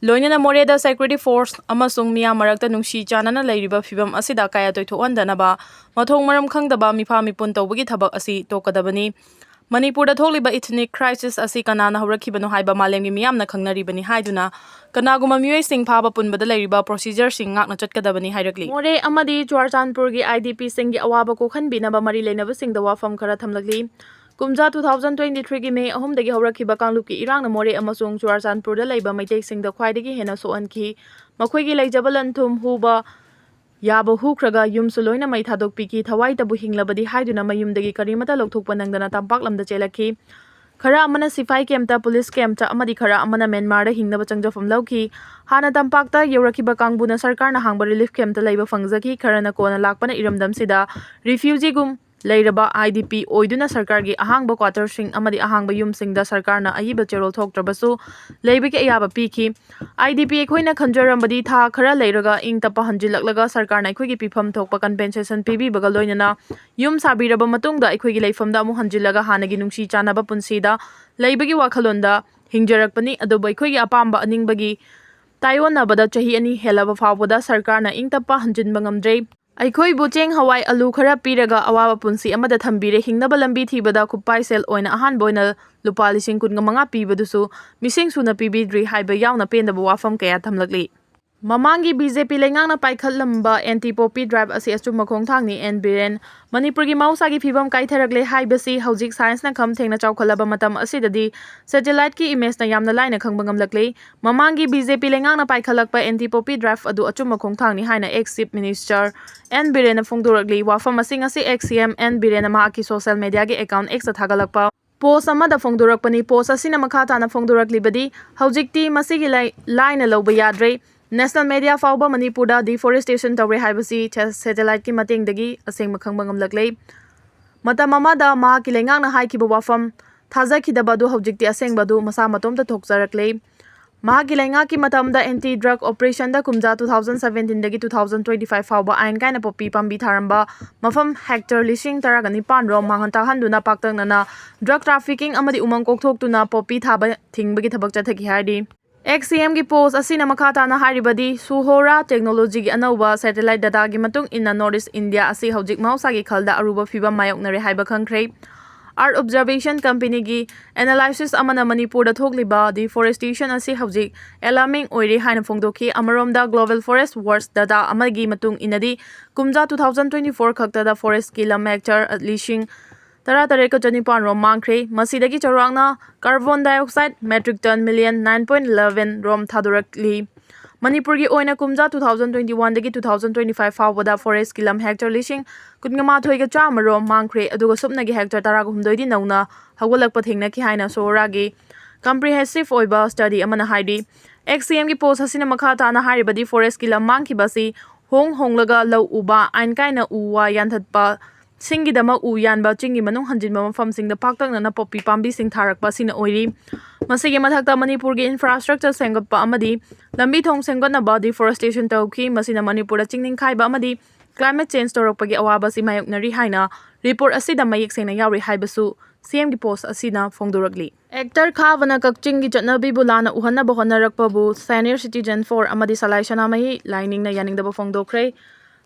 ꯂꯣꯏꯅꯅ ꯃꯣꯔꯦꯗ security force ꯑꯃꯁꯨꯡ ꯃꯤꯌꯥꯝ ꯃꯔꯛꯇ ꯅꯨꯡꯁꯤ ꯆꯥꯟꯅꯅ ꯂꯩꯔꯤꯕ ꯐꯤꯕꯝ ꯑꯁꯤꯗ ꯑꯀꯥꯏ ꯑꯇꯣꯏ ꯊꯣꯛꯍꯟꯗꯅꯕ ꯃꯊꯣꯡ ꯃꯔꯝ ꯈꯪꯗꯕ ꯃꯤꯐꯥ ꯃꯤꯄꯨꯟ ꯇꯧꯕꯒꯤ ꯊꯕꯛ ꯑꯁꯤ ꯇꯣꯛꯀꯗꯕꯅꯤ꯫ ꯃꯅꯤꯄꯨꯔꯗ ꯊꯣꯛꯂꯤꯕ ethnic crisis ꯑꯁꯤ ꯀꯅꯥꯅ ꯍꯧꯔꯛꯈꯤꯕꯅꯣ ꯍꯥꯏꯕ ꯃꯥꯂꯦꯝꯒꯤ ꯃꯤꯌꯥꯝꯅ ꯈꯪꯅꯔꯤꯕꯅꯤ ꯍꯥꯏꯗꯨꯅ ꯀꯅꯥꯒꯨꯝꯕ ꯃꯤꯑꯣꯏꯁꯤꯡ ꯐꯥꯕ ꯄꯨꯟꯕꯗ ꯂꯩꯔꯤꯕ procedureꯁꯤꯡ ꯉꯥꯛꯅ ꯆꯠꯀꯗꯕꯅꯤ ꯍꯥꯏꯔꯛꯂꯤ꯫ ꯃꯣꯔꯦ ꯑꯃꯗꯤ ꯆꯨꯔꯥꯆꯥꯟꯄꯨꯔꯒꯤ IDPꯁꯤꯡꯒꯤ ꯑꯋꯥꯕ ꯀꯣꯛꯍꯟꯕꯤꯅꯕ ꯃꯔꯤ ꯂꯩꯅꯕꯁꯤꯡꯗ ꯋꯥꯐꯝ ꯈꯔ ꯊꯝꯂꯛꯂꯤ꯫ ꯀꯨꯝꯖꯥ two thousand twenty threeꯒꯤ May ꯑꯍꯨꯝꯗꯒꯤ ꯍꯧꯔꯛꯈꯤꯕ ꯀꯥꯡꯂꯨꯞꯀꯤ ꯏꯔꯥꯡꯅ ꯃꯣꯔꯦ ꯑꯃꯁꯨꯡ ꯆꯨꯔꯥꯆꯥꯟꯄꯨꯔꯗ ꯂꯩꯕ ꯃꯩꯇꯩꯁꯤꯡꯗ ꯈ꯭ꯋꯥꯏꯗꯒꯤ ꯍꯦꯟꯅ ꯁꯣꯛꯍꯟꯈꯤ꯫ ꯃꯈꯣꯏꯒꯤ ꯂꯩꯖꯕ ꯂꯟ ꯊꯨꯝ ꯍꯨꯕ ꯌꯥꯕ ꯍꯨꯈ꯭ꯔꯒ ꯌꯨꯝꯁꯨ ꯂꯣꯏꯅ ꯃꯩ ꯊꯥꯗꯣꯛꯄꯤꯈꯤ꯫ ꯊꯋꯥꯏꯇꯕꯨ ꯍꯤꯡꯂꯕꯗꯤ ꯍꯥꯏꯗꯨꯅ ꯃꯌꯨꯝꯗꯒꯤ ꯀꯔꯤꯃꯠꯇ ꯂꯧꯊꯣꯛꯄ ꯅꯪꯗꯅ ꯇꯝꯄꯥꯛ ꯂꯝꯗ ꯆꯦꯜꯂꯛꯈꯤ꯫ ꯈꯔ ꯑꯃꯅ ꯁꯤꯐꯥꯏ campꯇ, police campꯇ ꯑꯃꯗꯤ ꯈꯔ ꯑꯃꯅ ꯃ꯭ꯌꯥꯟꯃꯥꯔꯗ ꯍꯤꯡꯅꯕ ꯆꯪꯖꯐꯝ ꯂꯧꯈꯤ꯫ ꯍꯥꯟꯅ ꯇꯝꯄꯥꯛꯇ ꯌꯧꯔꯛꯈꯤꯕ ꯀꯥꯡꯕꯨꯅ ꯁꯔꯀꯥꯔꯅ ꯍꯥꯡꯕ relief campꯇ ꯂꯩꯕ ꯐꯪꯖꯈꯤ꯫ ꯈꯔꯅ ꯀꯣꯟꯅ ꯂꯥꯛꯄꯅ ꯏꯔꯝꯗꯝꯁꯤꯗ refugeeꯒꯨꯝ ꯂꯩꯔꯕ IDP ꯑꯣꯏꯗꯨꯅ ꯁꯔꯀꯥꯔꯒꯤ ꯑꯍꯥꯡꯕ quarterꯁꯤꯡ ꯑꯃꯗꯤ ꯑꯍꯥꯡꯕ ꯌꯨꯝꯁꯤꯡꯗ ꯁꯔꯀꯥꯔꯅ ꯑꯏꯕ ꯆꯦꯔꯣꯜ ꯊꯣꯛꯇ꯭ꯔꯕꯁꯨ ꯂꯩꯕꯒꯤ ꯑꯌꯥꯕ ꯄꯤꯈꯤ꯫ IDP ꯑꯩꯈꯣꯏꯅ ꯈꯟꯖꯔꯝꯕꯗꯤ ꯊꯥ ꯈꯔ ꯂꯩꯔꯒ ꯏꯪ ꯇꯞꯄ ꯍꯟꯖꯤꯜꯂꯛꯂꯒ ꯁꯔꯀꯥꯔꯅ ꯑꯩꯈꯣꯏꯒꯤ ꯄꯤꯐꯝ ꯊꯣꯛꯄ compensation ꯄꯤꯕꯤꯕꯒ ꯂꯣꯏꯅꯅ ꯌꯨꯝ ꯁꯥꯕꯤꯔꯕ ꯃꯇꯨꯡꯗ ꯑꯩꯈꯣꯏꯒꯤ ꯂꯩꯐꯝꯗ ꯑꯃꯨꯛ ꯍꯟꯖꯤꯜꯂꯒ ꯍꯥꯟꯅꯒꯤ ꯅꯨꯡꯁꯤ ꯆꯥꯟꯅꯕ ꯄꯨꯟꯁꯤꯗ ꯂꯩꯕꯒꯤ ꯋꯥꯈꯜꯂꯣꯟꯗ ꯍꯤꯡꯖꯔꯛꯄꯅꯤ꯫ ꯑꯗꯨꯕꯨ ꯑꯩꯈꯣꯏꯒꯤ ꯑꯄꯥꯝꯕ ꯑꯅꯤꯡꯕꯒꯤ ꯇꯥꯏꯑꯣꯟꯅꯕꯗ ꯆꯍꯤ ꯑꯅꯤ ꯍꯦꯜꯂꯕ ꯐꯥꯎꯕꯗ ꯁꯔꯀꯥꯔꯅ ꯏꯪ ꯇꯞꯄ ꯍꯟꯖꯤꯟꯕ ꯉꯝꯗ꯭ꯔꯦ꯫ ꯑꯩꯈꯣꯏꯕꯨ ꯆꯦꯡ, ꯍꯋꯥꯏ, ꯑꯂꯨ ꯈꯔ ꯄꯤꯔꯒ ꯑꯋꯥꯕ ꯄꯨꯟꯁꯤ ꯑꯃꯗ ꯊꯝꯕꯤꯔꯦ꯫ ꯍꯤꯡꯅꯕ ꯂꯝꯕꯤ ꯊꯤꯕꯗ ꯈꯨꯠꯄꯥꯏ ꯁꯦꯜ ꯑꯣꯏꯅ ꯑꯍꯥꯟꯕ ꯑꯣꯏꯅ ꯂꯨꯄꯥ ꯂꯤꯁꯤꯡ ꯀꯨꯟꯒ ꯃꯉꯥ ꯄꯤꯕꯗꯨꯁꯨ ꯃꯤꯁꯤꯡ ꯁꯨꯅ ꯄꯤꯕꯤꯗ꯭ꯔꯤ ꯍꯥꯏꯕ ꯌꯥꯎꯅ ꯄꯦꯟꯗꯕ ꯋꯥꯐꯝ ꯀꯌꯥ ꯊꯝꯂꯛꯂꯤ꯫ ꯃꯃꯥꯡꯒꯤ ꯕꯤ ꯖꯦ ꯄꯤ ꯂꯩꯉꯥꯛꯅ ꯄꯥꯏꯈꯠꯂꯝꯕ ꯑꯦꯟꯇꯤ ꯄꯣꯄꯤ ꯗ꯭ꯔꯥꯏꯚ ꯑꯁꯤ ꯑꯆꯨꯝꯕ ꯈꯣꯡꯊꯥꯡꯅꯤ꯫ ꯑꯦꯟ ꯕꯤꯔꯦꯟ꯫ ꯃꯅꯤꯄꯨꯔꯒꯤ ꯃꯍꯧꯁꯥꯒꯤ ꯐꯤꯕꯝ ꯀꯥꯏꯊꯔꯛꯂꯦ ꯍꯥꯏꯕꯁꯤ ꯍꯧꯖꯤꯛ ꯁꯥꯏꯟꯁꯅ ꯈꯝ ꯊꯦꯡꯅ ꯆꯥꯎꯈꯠꯂꯕ ꯃꯇꯝ ꯑꯁꯤꯗꯗꯤ ꯁꯦꯇꯦꯂꯥꯏꯠꯀꯤ ꯏꯃꯦꯖꯅ ꯌꯥꯝꯅ ꯂꯥꯏꯅ ꯈꯪꯕ ꯉꯝꯂꯛꯂꯦ꯫ ꯃꯃꯥꯡꯒꯤ ꯕꯤ ꯖꯦ ꯄꯤ ꯂꯩꯉꯥꯛꯅ ꯄꯥꯏꯈꯠꯂꯛꯄ ꯑꯦꯟꯇꯤ ꯄꯣꯄꯤ ꯗ꯭ꯔꯥꯏꯚ ꯑꯗꯨ ꯑꯆꯨꯝꯕ ꯈꯣꯡꯊꯥꯡꯅꯤ ꯍꯥꯏꯅ ꯑꯦꯛꯁ ꯆꯤꯐ ꯃꯤꯅꯤꯁꯇꯔ ꯑꯦꯟ ꯕꯤꯔꯦꯟꯅ ꯐꯣꯡꯗꯣꯔꯛꯂꯤ꯫ ꯋꯥꯐꯝ ꯑꯁꯤꯡ ꯑꯁꯤ ꯑꯦꯛꯁ ꯁꯤ ꯑꯦꯝ ꯑꯦꯟ ꯕꯤꯔꯦꯟꯅ ꯃꯍꯥꯛꯀꯤ ꯁꯣꯁꯤꯌꯦꯜ ꯃꯦꯗꯤꯌꯥꯒꯤ ꯑꯦꯀꯥꯎꯟ ꯑꯦꯛꯁꯇ ꯊꯥꯒꯠꯂꯛꯄ ꯄꯣꯁ ꯑꯃꯗ ꯐꯣꯡꯗꯣꯔꯛꯄꯅꯤ꯫ ꯄꯣꯁ ꯑꯁꯤꯅ ꯃꯈꯥ ꯇꯥꯅ ꯐꯣꯡꯗꯣꯔꯛꯂꯤꯕꯗꯤ, ꯍꯧꯖꯤꯛꯇꯤ ꯃꯁꯤꯒꯤ ꯂꯥꯏ-, ꯂꯥꯏꯅ ꯂꯧꯕ ꯌꯥꯗ꯭ꯔꯦ꯫ ꯅꯦꯁꯅꯦꯜ ꯃꯦꯗꯤꯌꯥ ꯐꯥꯎꯕ ꯃꯅꯤꯄꯨꯔꯗ ꯗꯤꯐꯣꯔꯦꯁꯇꯦꯁꯟ ꯇꯧꯔꯦ ꯍꯥꯏꯕꯁꯤ ꯁꯦ-, ꯁꯦꯇꯦꯂꯥꯏꯠꯀꯤ ꯃꯇꯦꯡꯗꯒꯤ ꯑꯁꯦꯡꯕ ꯈꯪꯕ ꯉꯝꯂꯛꯂꯦ꯫ ꯃꯇꯝ ꯑꯃꯗ ꯃꯍꯥꯛꯀꯤ ꯂꯩꯉꯥꯛꯅ ꯍꯥꯏꯈꯤꯕ ꯋꯥꯐꯝ ꯊꯥꯖꯈꯤꯗꯕ ꯑꯗꯨ ꯍꯧꯖꯤꯛꯇꯤ ꯑꯁꯦꯡꯕ ꯑꯗꯨ ꯃꯁꯥ ꯃꯇꯣꯝꯇ ꯊꯣꯛꯆꯔꯛꯂꯦ꯫ ꯃꯍꯥꯛꯀꯤ ꯂꯩꯉꯥꯛꯀꯤ ꯃꯇꯝꯗ ꯑꯦꯟꯇꯤ ꯗ꯭ꯔꯒ ꯑꯣꯄꯔꯦꯁꯟꯗ ꯀꯨꯝꯖꯥ ꯇꯨ ꯊꯥꯎꯖꯟ ꯁꯕꯦꯟꯇꯤꯟꯗꯒꯤ ꯇꯨ ꯊꯥꯎꯖꯟ ꯇ꯭ꯋꯦꯟꯇꯤ ꯐꯥꯏꯚ ꯐꯥꯎꯕ ꯑꯥꯏꯟ ꯀꯥꯏꯅ ꯄꯣꯄꯤ ꯄꯥꯝꯕꯤ ꯊꯥꯔꯝꯕ ꯃꯐꯝ ꯍꯦꯛꯇꯔ ꯂꯤꯁꯤꯡ ꯇꯔꯥꯒ ꯅꯤꯄꯥꯟ ꯔꯣꯝ ꯃꯥꯡꯍꯟ ꯇꯥꯛꯍꯟꯗꯨꯅ ꯄꯥꯛꯇꯛꯅꯅ ꯗ꯭ꯔꯒ ꯇ꯭ꯔꯥꯐꯤꯀꯤꯡ ꯑꯃꯗꯤ ꯎꯃꯪ ꯀꯣꯛꯊꯣꯛꯇꯨꯅ ꯄꯣꯄꯤ ꯊꯥꯕ ꯊꯤꯡꯕꯒꯤ ꯊꯕꯛ ꯆꯠꯊꯈꯤ ꯍꯥꯏꯔꯤ꯫ ꯑꯦꯛꯁ ꯁꯤ ꯑꯦꯝꯒꯤ ꯄꯣꯁ ꯑꯁꯤꯅ ꯃꯈꯥ ꯇꯥꯅ ꯍꯥꯏꯔꯤꯕꯗꯤ, ꯁꯨꯍꯣꯔꯥ ꯇꯦꯛꯅꯣꯂꯣꯖꯤꯒꯤ ꯑꯅꯧꯕ ꯁꯦꯇꯦꯂꯥꯏꯠ ꯗꯇꯥꯒꯤ ꯃꯇꯨꯡ ꯏꯟꯅ ꯅꯣꯔꯠ ꯏꯁ ꯏꯟꯗꯤꯌꯥ ꯑꯁꯤ ꯍꯧꯖꯤꯛ ꯃꯍꯧꯁꯥꯒꯤ ꯈꯜꯗ ꯑꯔꯨꯕ ꯐꯤꯕꯝ ꯃꯥꯌꯣꯛꯅꯔꯦ ꯍꯥꯏꯕ ꯈꯪꯈ꯭ꯔꯦ꯫ ꯑꯥꯔꯊ ꯑꯣꯕꯖꯔꯕꯦꯁꯟ ꯀꯝꯄꯦꯅꯤꯒꯤ ꯑꯦꯅꯥꯂꯥꯏꯁꯤꯁ ꯑꯃꯅ ꯃꯅꯤꯄꯨꯔꯗ ꯊꯣꯛꯂꯤꯕ ꯗꯤꯐꯣꯔꯦꯁꯇꯦꯁꯟ ꯑꯁꯤ ꯍꯧꯖꯤꯛ ꯑꯦꯂꯥꯔꯃꯤꯡ ꯑꯣꯏꯔꯦ ꯍꯥꯏꯅ ꯐꯣꯡꯗꯣꯛꯈꯤ꯫ ꯑꯃꯔꯣꯝꯗ, ꯒ꯭ꯂꯣꯕꯦꯜ ꯐꯣꯔꯦꯁ ꯋꯥꯆ ꯗꯇꯥ ꯑꯃꯒꯤ ꯃꯇꯨꯡ ꯏꯟꯅꯗꯤ, ꯀꯨꯝꯖꯥ ꯇꯨ ꯊꯥꯎꯖꯟ ꯇ꯭ꯋꯦꯟꯇꯤ ꯐꯣꯔ ꯈꯛꯇꯗ ꯐꯣꯔꯦꯁꯀꯤ ꯂꯝ ꯍꯦꯛꯇꯔ ꯂꯤꯁꯤꯡ ꯇꯔꯥꯇꯔꯦꯠꯀ ꯆꯅꯤꯄꯥꯟ ꯔꯣꯝ ꯃꯥꯡꯈ꯭ꯔꯦ꯫ ꯃꯁꯤꯗꯒꯤ ꯆꯥꯎꯔꯥꯛꯅ carbon dioxide metric ton million nine point eleven ꯔꯣꯝ ꯊꯥꯗꯣꯔꯛꯂꯤ꯫ ꯃꯅꯤꯄꯨꯔꯒꯤ ꯑꯣꯏꯅ ꯀꯨꯝꯖꯥ ꯇꯨ ꯊꯥꯎꯖꯟ ꯇ꯭ꯋꯦꯟꯇꯤ ꯋꯥꯟꯗꯒꯤ ꯇꯨ ꯊꯥꯎꯖꯟ ꯇ꯭ꯋꯦꯟꯇꯤ ꯐꯥꯏꯚ ꯐꯥꯎꯕꯗ ꯐꯣꯔꯦꯁꯀꯤ ꯂꯝ ꯍꯦꯛꯇꯔ ꯂꯤꯁꯤꯡ ꯀꯨꯟꯃꯥꯊꯣꯏꯒ ꯆꯥꯝꯃ ꯔꯣꯝ ꯃꯥꯡꯈ꯭ꯔꯦ, ꯑꯗꯨꯒ ꯁꯨꯞꯅꯒꯤ ꯍꯦꯛꯇꯔ ꯇꯔꯥꯒ ꯍꯨꯝꯗꯣꯏꯗꯤ ꯅꯧꯅ ꯍꯧꯒꯠꯂꯛꯄ ꯊꯦꯡꯅꯈꯤ ꯍꯥꯏꯅ ꯁꯣꯍꯣꯔꯥꯒꯤ ꯀꯝꯄ꯭ꯔꯤꯍꯦꯟꯁꯤꯚ ꯑꯣꯏꯕ ꯁ꯭ꯇꯗꯤ ꯑꯃꯅ ꯍꯥꯏꯔꯤ꯫ ꯑꯦꯛꯁ ꯁꯤ ꯑꯦꯝꯒꯤ ꯄꯣꯁ ꯑꯁꯤꯅ ꯃꯈꯥ ꯇꯥꯅ ꯍꯥꯏꯔꯤꯕꯗꯤ, ꯐꯣꯔꯦꯁꯀꯤ ꯂꯝ ꯃꯥꯡꯈꯤꯕ ꯑꯁꯤ ꯍꯣꯡ ꯍꯣꯡꯂꯒ ꯂꯧ ꯎꯕ, ꯑꯥꯏꯟ ꯀꯥꯏꯅ ꯎ ꯋꯥ ꯌꯥꯟꯊꯠꯄ, ꯁꯤꯡꯒꯤꯗꯃꯛ ꯎ ꯌꯥꯟꯕ, ꯆꯤꯡꯒꯤ ꯃꯅꯨꯡ ꯍꯟꯖꯤꯟꯕ ꯃꯐꯝꯁꯤꯡꯗ ꯄꯥꯛꯇꯛꯅꯅ ꯄꯣꯄꯤ ꯄꯥꯝꯕꯤꯁꯤꯡ ꯊꯥꯔꯛꯄ ꯑꯁꯤꯅ ꯑꯣꯏꯔꯤ꯫ ꯃꯁꯤꯒꯤ ꯃꯊꯛꯇ ꯃꯅꯤꯄꯨꯔꯒꯤ ꯏꯟꯐ꯭ꯔꯥꯁ꯭ꯇ꯭ꯔꯛꯆꯔ ꯁꯦꯝꯒꯠꯄ ꯑꯃꯗꯤ ꯂꯝꯕꯤ ꯊꯣꯡ ꯁꯦꯝꯒꯠꯅꯕ ꯗꯤꯐꯣꯔꯦꯁꯇꯦꯁꯟ ꯇꯧꯈꯤ꯫ ꯃꯁꯤꯅ ꯃꯅꯤꯄꯨꯔꯗ ꯆꯤꯡ ꯅꯤꯡꯈꯥꯏꯕ ꯑꯃꯗꯤ ꯀ꯭ꯂꯥꯏꯃꯦꯠ ꯆꯦꯟꯖ ꯇꯧꯔꯛꯄꯒꯤ ꯑꯋꯥꯕ ꯑꯁꯤ ꯃꯥꯌꯣꯛꯅꯔꯤ ꯍꯥꯏꯅ ꯔꯤꯄꯣꯔꯠ ꯑꯁꯤꯗ ꯃꯌꯦꯛ ꯁꯦꯡꯅ ꯌꯥꯎꯔꯤ ꯍꯥꯏꯕꯁꯨ ꯁꯤ ꯑꯦꯝꯒꯤ ꯄꯣꯁ ꯑꯁꯤꯅ ꯐꯣꯡꯗꯣꯔꯛꯂꯤ꯫ ꯑꯦꯛꯇꯔ ꯈꯥꯕꯅ ꯀꯛꯆꯤꯡꯒꯤ ꯆꯠꯅꯕꯤꯕꯨ ꯂꯥꯟꯅ ꯎꯍꯟꯅꯕ ꯍꯣꯠꯅꯔꯛꯄꯕꯨ ꯁꯦꯅꯤꯌꯔ ꯁꯤꯇꯤꯖꯟ ꯐꯣꯔꯝ ꯑꯃꯗꯤ ꯁꯂꯥꯏ ꯁꯅꯥꯃꯍꯤ ꯂꯥꯏꯅꯤꯡꯅ ꯌꯥꯅꯤꯡꯗꯕ ꯐꯣꯡꯗꯣꯛꯈ꯭ꯔꯦ꯫